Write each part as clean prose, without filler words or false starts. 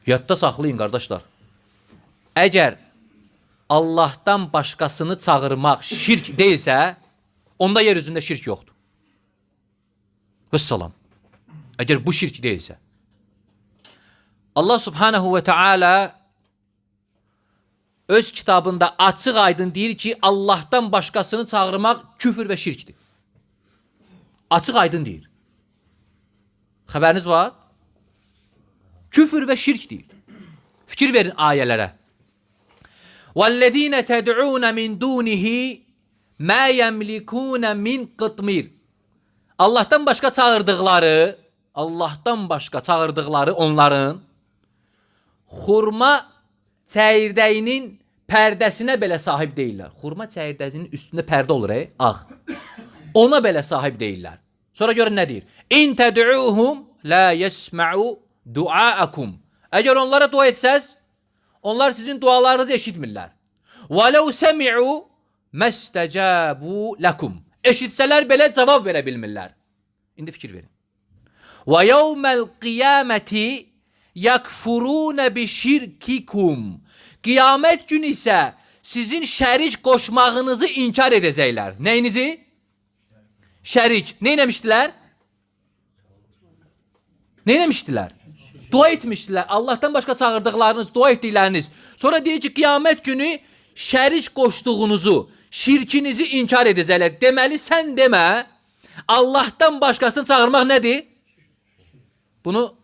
Yadda saxlayın qardaşlar. Əgər Allahdan başqasını çağırmaq şirk deyilsə, onda yer üzündə şirk yoxdur. Vəssalam. Əgər bu şirk deyilsə. Allah Subhanahu ve Teala öz kitabında açıq aydın deyir ki, Allahdan başqasını çağırmaq küfür və şirkdir. Açıq aydın deyir. Xəbəriniz var? Küfür və şirk deyir. Fikir verin ayələrə. وَالَّذ۪ينَ تَدْعُونَ مِنْ دُونِهِ مَا يَمْلِكُونَ مِنْ قِطْمِرٍ. Allah'tan başqa çağırdıqları, Allah'tan başqa çağırdıqları onların xurma çəyirdəyinin pərdəsinə belə sahib deyillər. Xurma çəyirdəyinin üstündə pərdə olur, ağ. Ona belə sahib deyillər. Sonra görün nə deyir? İn təd'uhum la yesma'u duaakum. Əgər onlara dua etsəz, onlar sizin dualarınızı eşitmirlər. Və lev semi'u məstəcabu lekum. Eşitsələr belə cavab verə bilmirlər. İndi fikir verin. Və yevməl qiyaməti yakfuruna bi şirkikum. Qiyamət günü isə sizin şərik qoşmağınızı inkar edəcəklər. Nəyinizi? Şərik. Nə eləmişdilər? Nə eləmişdilər? Dua etmişdilər. Allah'tan başqa çağırdıqlarınız, dua etdikləriniz. Sonra deyir ki, qiyamət günü şərik qoşduğunuzu, şirkinizi inkar edəcəklər. Deməli sən demə, Allah'tan başqasını çağırmaq nədir? Bunu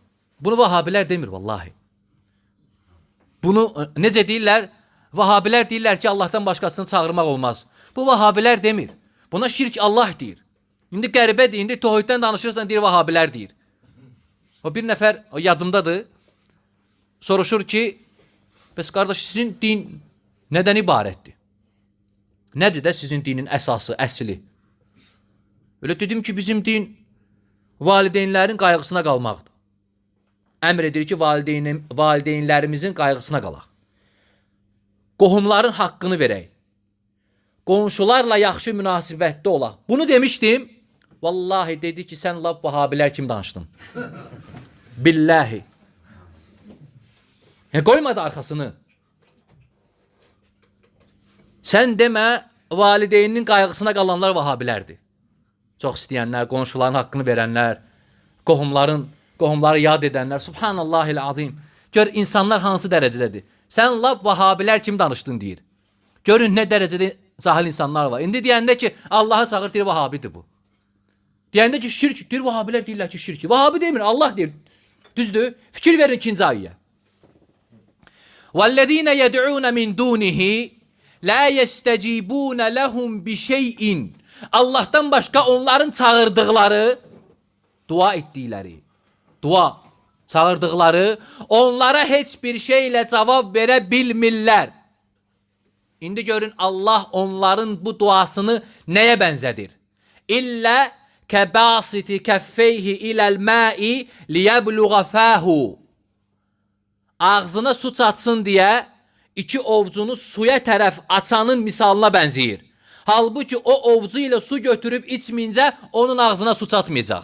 Vahabilər demir vallahi. Bunu necə deyirlər? Vahabilər deyirlər ki, Allah'tan başqasını çağırmaq olmaz. Bu Vahabilər demir. Buna şirk Allah deyir. İndi qəribədir, indi təvhiddən danışırsan deyir Vahabilər deyir. O bir nəfər o yadımdadır. Soruşur ki, bəs qardaş sizin din nədən ibarətdir? Nədir də sizin dinin əsası, əsli? Elə dedim ki, bizim din valideynlərin qayğısına qalmaqdır. Əmr edir ki, valideynlərimizin qayğısına qalaq. Qohumların haqqını verək. Qonşularla yaxşı münasibətdə olaq. Bunu demişdim. Vallahi dedi ki, sən lap Vahabilər kimi danışdın. Billahi. Yəni qoymadı arxasını. Sən demə, valideyninin qayğısına qalanlar Vahabilərdir. Çox istəyənlər, qonşuların haqqını verənlər, qohumları yad edənlər. Subhanallahil azim. Gör insanlar hansı dərəcədədir. Sən lap Vahabilər kimi danışdın deyir. Görün nə dərəcədə cahil insanlar var. İndi deyəndə ki, Allahı çağır, deyir Vahabidir bu. Deyəndə ki, şirk, deyir Vahabilər deyirlər ki, şirk. Vahabi demir, Allah deyir. Düzdür? Fikir verin ikinci ayəyə. وَالَّذ۪ينَ يَدْعُونَ مِنْ دُونِهِ لَا يَسْتَجِيبُونَ لَهُمْ بِشَيْءٍ. Allah'tan başqa onların çağırdıqları, dua etdikləri, dua çağırdıqları onlara heç bir şeylə cavab verə bilmirlər. İndi görün Allah onların bu duasını nəyə bənzədir? İllə kəbasiti kəffeyhi iləl mai liyəbluğa fahu. Ağzına su çatsın deyə iki ovcunu suya tərəf açanın misalına bənzəyir. Halbuki o ovcu ilə su götürüb içməyincə onun ağzına su çatmayacaq.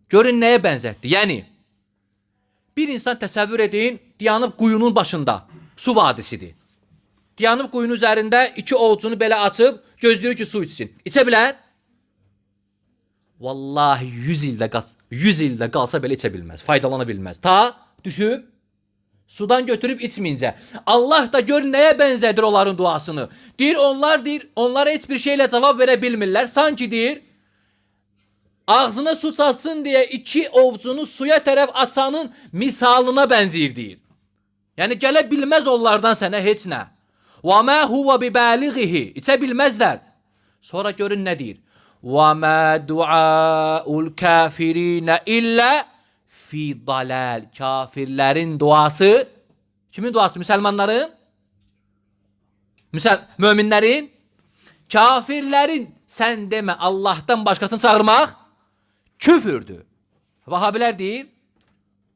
Görün nəyə bənzətdi? Yəni bir insan təsəvvür edin, dayanıb quyunun başında, su vadisidir. Dayanıb quyunun üzərində iki ovcunu belə açıb gözləyir ki, su içsin. İçə bilər? Vallahi 100 ildə qalsa belə içə bilməz, faydalana bilməz. Ta düşüb sudan götürüb içməyincə. Allah da gör nəyə bənzədir onların duasını. Deyir onlar deyir, onlara heç bir şeylə cavab verə bilmirlər. Sanki deyir ağzına su çatsın deyə iki ovcunu suya tərəf açanın misalına bənzəyir deyir. Yəni gələ bilməz onlardan sənə heç nə. Və mə huve bibalighihi. İçə bilməzlər. Sonra görün nə deyir? Və mə duaul kafirinə illə fi dalal. Kafirlərin duası kimin duası? Müsəlmanların? Möminlərin? Kafirlərin sən demə Allah'tan başqasını çağırmaq küfürdür. Vahabilər deyir,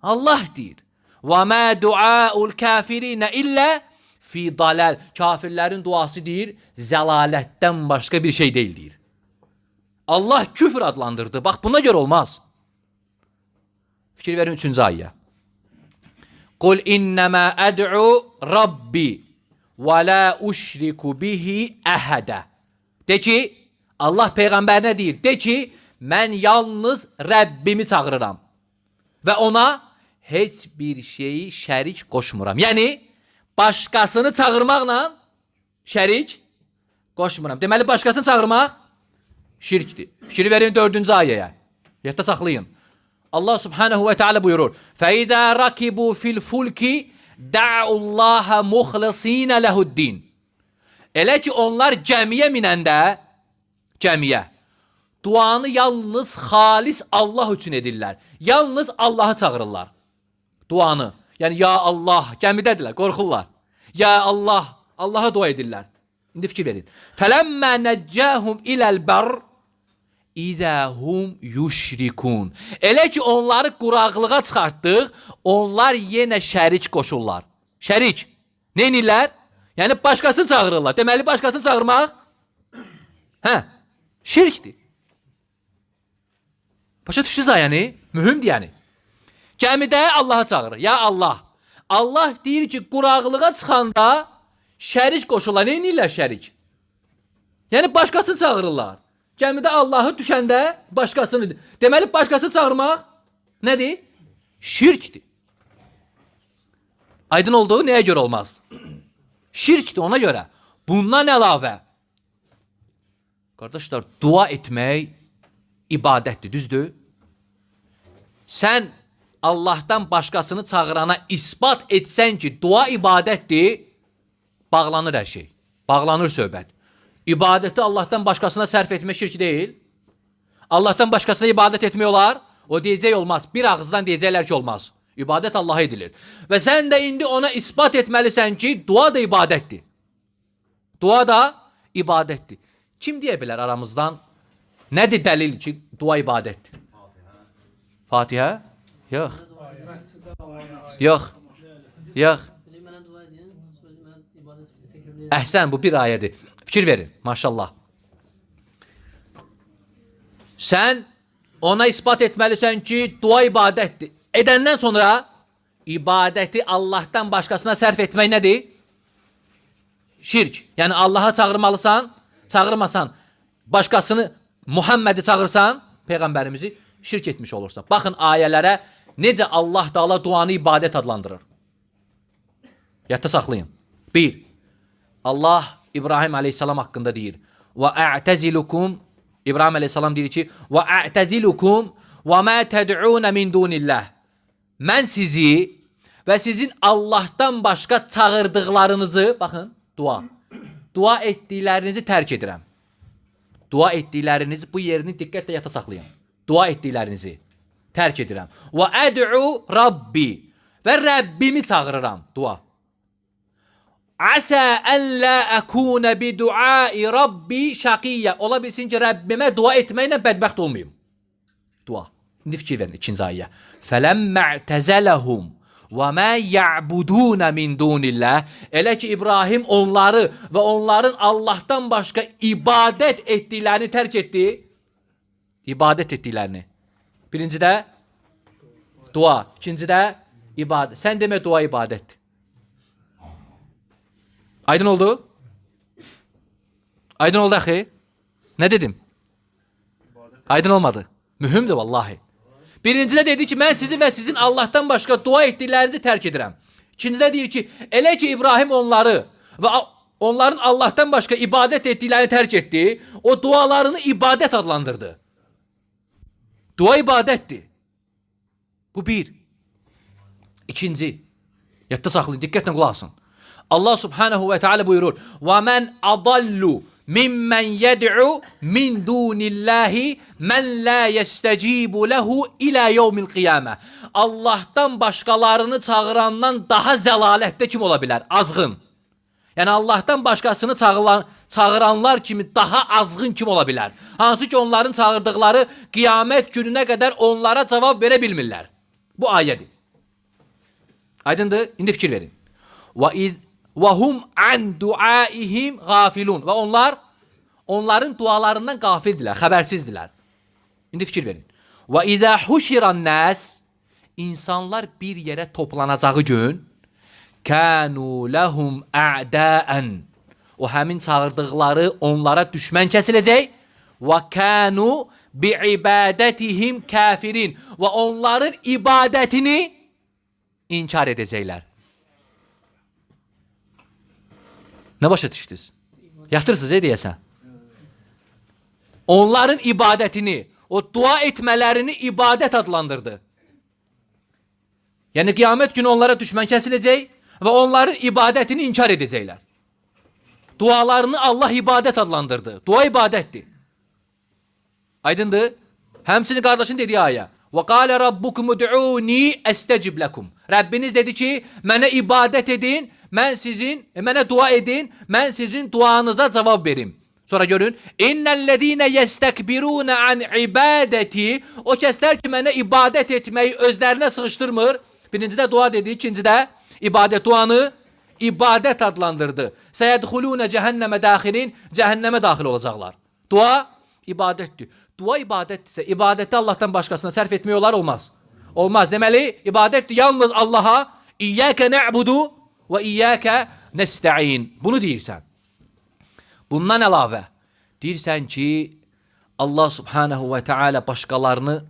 Allah deyir. Və mə duaul kafirinə illə fi dalal. Kafirlərin duası deyir, zəlalətdən başqa bir şey deyil deyir. Allah küfür adlandırdı. Bax buna görə olmaz. Fikir verin 3-cü ayə. Qul innəmə əd'u Rabbi və la uşriku bihi əhədə. De ki, Allah peyğəmbərinə deyir, de ki, mən yalnız Rəbbimi çağırıram və ona heç bir şeyi şərik qoşmuram. Yəni, başqasını çağırmaqla şərik qoşmuram. Deməli, başqasını çağırmaq şirkdir. Fikir verin 4-cü ayəyə. Yadda saxlayın. Allah Subhanahu ve Teala buyurur. فَاِذَا رَكِبُوا فِي الْفُلْكِ دَعُوا اللّٰهَ مُخْلَص۪ينَ لَهُ الدِّينَ. Elə ki onlar gəmiyə minəndə, gəmiyə, duanı yalnız xalis Allah üçün edirlər. Yalnız Allahı çağırırlar. Duanı. Yəni ya Allah, gəmidədirlər, qorxurlar. Ya Allah, Allaha dua edirlər. İndi fikir verin. فَلَمَّا نَجَّاهُمْ اِلَى الْبَرِّ İzəhum yüşrikun. Elə ki onları quraqlığa çıxartdıq, onlar yenə şərik qoşurlar. Şərik. Nə edirlər? Yəni başqasını çağırırlar. Deməli başqasını çağırmaq hə, şirkdir. Başa düşdünüz yəni? Mühümdür yəni. Gəmidə Allahı çağırır. Ya Allah. Allah deyir ki, quraqlığa çıxanda şərik qoşurlar. Nə edirlər şərik? Yəni başqasını çağırırlar. Gəmidə Allahı düşəndə başqasını. Deməli başqasını çağırmaq nədir? Şirkdir. Aydın oldu? Nəyə görə olmaz? Şirkdir ona görə. Bundan əlavə qardaşlar, dua etmək ibadətdir, düzdür? Sən Allahdan başqasını çağırana isbat etsən ki, dua ibadətdir, bağlanır hər şey. Bağlanır söhbət. İbadəti Allahdan başqasına sərf etmək şirk deyil. Allahdan başqasına ibadət etmək olar? O deyəcək olmaz. Bir ağızdan deyəcəklər ki, olmaz. İbadət Allaha edilir. Və sən də indi ona isbat etməlisən ki, dua da ibadətdir. Dua da ibadətdir. Kim deyə bilər aramızdan? Nədir dəlil ki, dua ibadətdir? Fatihə? Yox. Yox. Yox. Mənə dua edin, sonra mənə ibadət təkəbbür edin. Əhsən, bu bir ayədir. Fikir verin, maşallah. Sən ona isbat etməlisən ki, dua ibadətdir. Edəndən sonra ibadəti Allahdan başqasına sərf etmək nədir? Şirk. Yəni Allaha çağırmalısan, çağırmasan, başqasını Muhammədi çağırsan, peyğəmbərimizi şirk etmiş olursan. Baxın ayələrə necə Allah Taala duanı ibadət adlandırır. Yadda saxlayın. 1. Allah İbrahim Aleyhisselam hakkında deyir. Və a'tazilukum İbrahim Aleyhisselam deyir ki: "Və a'tazilukum və ma ted'un min dunillah." Mən sizi və sizin Allahdan başqa çağırdıqlarınızı, baxın, dua. Dua etdiklərinizi tərk edirəm. Dua etdiklərinizi bu yerini diqqətlə yadda saxlayın. Dua etdiklərinizi tərk edirəm. Və əd'u Rabbi və Rəbbimi çağırıram. Dua. Asa en la akuna bi duai Rabbi şaqiyya. Ola bilsin ki, Rəbbimə dua etməklə bədbəxt olmayım. Dua. İndi fikir verin ikinci ayə. Fələmmə i'təzələhum və mə ya'budun min dunillah. Elə ki İbrahim onları və onların Allahdan başqa ibadət etdiklərini tərk etdi. İbadət etdiklərini. Birincidə dua, ikincidə ibadət. Sən demə dua ibadətdir. Aydın oldu? Aydın oldu axı? Nə dedim? Aydın olmadı. Mühümdür vallahi. Birincidə dedi ki, mən sizi və sizin Allahdan başqa dua etdiklərinizi tərk edirəm. İkincidə deyir ki, elə ki İbrahim onları və onların Allahdan başqa ibadət etdiklərini tərk etdi, o dualarını ibadət adlandırdı. Dua ibadətdir. Bu bir. İkinci, yadda saxlayın, diqqətlə qulaq asın. Allah Subhanahu ve Teala buyurur: "Və men adallu mimmen yed'u min dunillahi men la yestecibu lehu ila yevmil qiyamə." Allahdan başqalarını çağırandan daha zəlalətdə kim ola bilər? Azğın. Yəni Allahdan başqasını çağıranlar kimi daha azğın kim ola bilər? Hansı ki onların çağırdıqları qiyamət gününə qədər onlara cavab verə bilmirlər. Bu ayədir. Aydındır? İndi fikir verin. Və hum an duaihim gafilun. Və onlar onların dualarından qafildirlər, xəbərsizdirlər. İndi fikir verin. Və izə huşiran nas İnsanlar bir yerə toplanacağı gün kanu lehum a'daen. O həmin çağırdıqları onlara düşmən kəsiləcək və kanu bi ibadetihim kafirin və onların ibadətini inkar edəcəklər. Nə başa düşdünüz? Yatırsınız deyəsən. Onların ibadətini, o dua etmələrini ibadət adlandırdı. Yəni qiyamət günü onlara düşmən kəsiləcək və onların ibadətini inkar edəcəklər. Dualarını Allah ibadət adlandırdı. Dua ibadətdir. Aydındır? Həmçinin qardaşın dediyi ayə. Və qalə rabbukum ud'uni estecib lekum. Rəbbiniz dedi ki, mənə ibadət edin, mən sizin, mənə dua edin, mən sizin duanıza cavab verim. Sonra görün, innellezine yestekbiruna an ibadeti. O kəslər ki, mənə ibadət etməyi özlərinə sığışdırmır. Birincidə dua dedi, ikincidə ibadət duanı ibadət adlandırdı. Səyədxuluna cəhənnəmə daxilin, cəhənnəmə daxil olacaqlar. Dua ibadətdir. Dua ibadətdirsə, ibadəti Allahdan başqasına sərf etmək olar, olmaz. Olmaz. Deməli, ibadətdir yalnız Allaha. İyyəkə nə'budu və iyyəkə nəstəin. Bunu deyirsən. Bundan əlavə, deyirsən ki, Allah subhanahu və teala başqalarını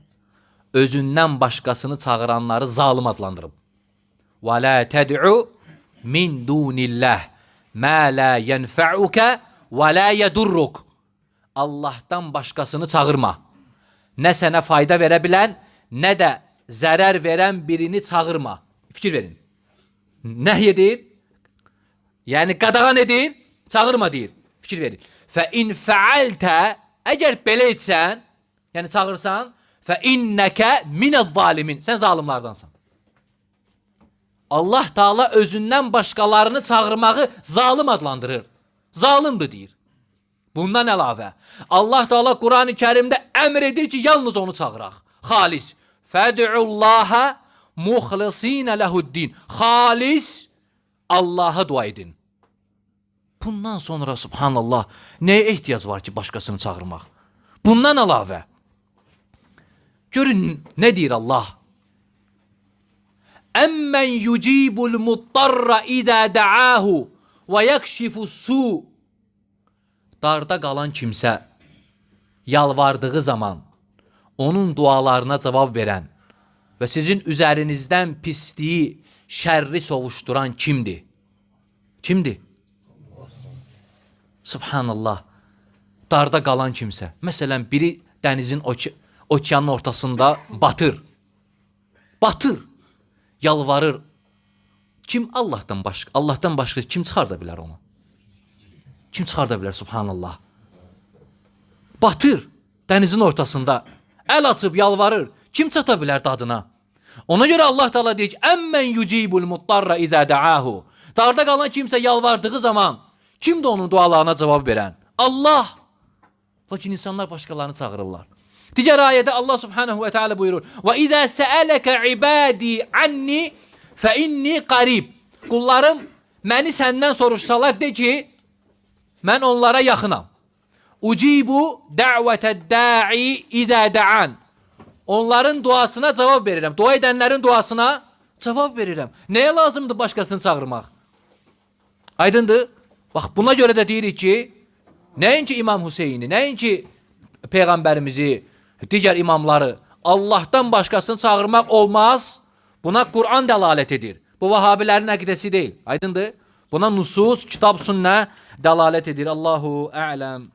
özündən başqasını çağıranları zalım adlandırıb. Və la təd'u min dunillah ma la yenfa'uka və la yedurruk. Allahdan başqasını çağırma. Nə sənə fayda verə bilən, nə də zərər verən birini çağırma. Fikir verin. Nəhy edir? Yəni qadağan edir, çağırma deyir. Fikir verin. Fə in fəaltə, əgər belə etsən, yəni çağırsan, fə innəkə minəz-zalimin. Sən zalimlardansan. Allah Taala özündən başqalarını çağırmağı zalım adlandırır. Zalimdir deyir. Bundan əlavə Allah Taala Qurani Kərimdə əmr edir ki, yalnız onu çağıraq. Xalis. Fəd'ullaha muxlisinə lehu'd-din. Xalis Allaha dua edin. Bundan sonra subhanallah nəyə ehtiyac var ki, başqasını çağırmaq? Bundan əlavə görün nə deyir Allah? Əmmən yucibul muttarra izə da'ahu və yekşifu su. Darda qalan kimsə yalvardığı zaman onun dualarına cavab verən və sizin üzərinizdən pisliyi, şərri sovuşduran kimdir? Kimdir? Subhanallah. Darda qalan kimsə. Məsələn, biri dənizin okeanın ortasında batır. Batır. Yalvarır. Kim Allahdan başqa? Allahdan başqa kim çıxarda bilər onu? Kim çıxarda bilər subhanallah? Batır dənizin ortasında. Əl açıb yalvarır. Kim çata bilər dadına? Ona görə Allah Teala deyir ki: "Əmmən yucibul muttarra izə da'ahu." Darda qalan kimsə yalvardığı zaman kimdir onun dualarına cavab verən? Allah. Lakin insanlar başqalarını çağırırlar. Digər ayədə Allah Subhanahu və Teala buyurur: "Və izə səələkə ibadi anni fe inni qarib." Qullarım məni səndən soruşsalar de ki, mən onlara yaxınam. Ucibu da'vetəd da'i izə da'an. Onların duasına cavab verirəm. Dua edənlərin duasına cavab verirəm. Nəyə lazımdır başqasını çağırmaq? Aydındır? Bax buna görə də deyirik ki, nəinki İmam Hüseyni, nəinki peyğəmbərimizi, digər imamları Allahdan başqasını çağırmaq olmaz. Buna Quran dəlalət edir. Bu Vahabilərin əqidəsi deyil. Aydındır? Buna nusus, kitab, sünnə dəlalət edir. Allahu a'ləm.